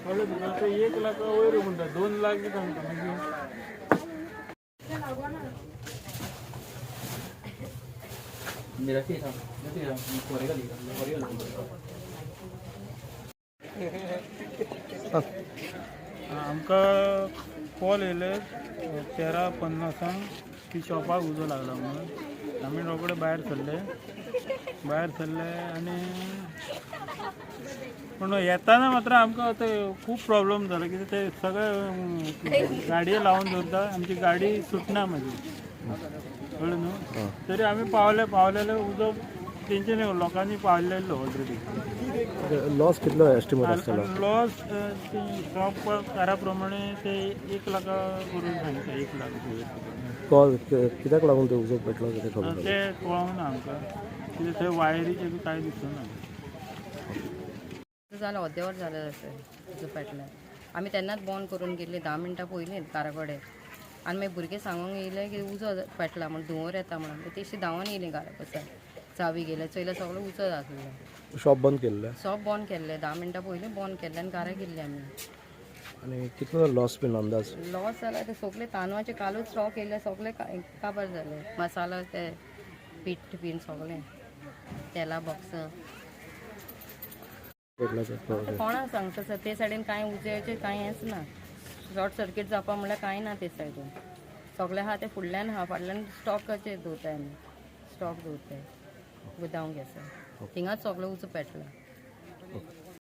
कळ्ळें तुका? ते 1 लाखा वयर म्हणटा, 2 लाख दिता म्हणटा मागीर. आमकां कॉल येयले 13:50 की शॉपाक उजो लागला म्हणून. आमी रोकडे भायर सरले, भायर सरले आनी पूण येताना मात्र आमकां ते खूब प्रॉब्लम जालो, कित्याक ते सगळे गाडये लावन दवरता, आमची गाडी सुटना मागीर, कळ्ळें न्हू? तरी आमी पावले, पावलेले उजो तेंचे लोकांनी पावलेलो ऑलरेडी. लॉस कितलो एस्टिमेट आसतलो? लॉस शॉप कारा प्रमाणे ते 1 लाखा करून सांगता, 1 लाख रुपया. कॉल कित्याक लागून ते उजो पेटलो कितें खबर? ते कळोंक ना आमकां, कित्याक थंय वायरीचें बी कांय दिसना. जालें, अर्देवर जालें अशें उजो पेटलें. आमी तेन्नाच बंद करून गेल्ली 10 मिनटां पयलीं घरा कडेन आनी मागीर भुरगे सांगूंक येयले की उजो पेटला म्हण, धुंवर येता म्हणून. मागीर तेशी धांवून येयली घरा पसून, चावी गेले, चोयल्यार सगळो उजो आसलो. शॉप बंद केल्लें? शॉप बंद केल्लें, 10 मिनटां पयलीं बंद केल्लें आनी घरा गेल्ली आमी. आनी कितलो लॉस बीन अंदाज? लॉस जाला ते सगळे तांदळाचे कालूच स्टॉक येयले, सगळे काबार जाले. मसालो, ते पीठ बीन सगळें, तेला बॉक्स. पेटलो ते? कोणाक सांगता सर, ते सायडीन कांय उज्याचें कांय हेंच ना. शॉर्ट सर्कीट जावपा म्हणल्यार कांय ना ते सायडीन. सगळें आहा ते फुडल्यान आहा, फाटल्यान स्टॉकाचेर दवरताय आमी, स्टॉक दवरताय गुदांव गॅसा, थिंगाच सगळें उजो पेटला. ओके.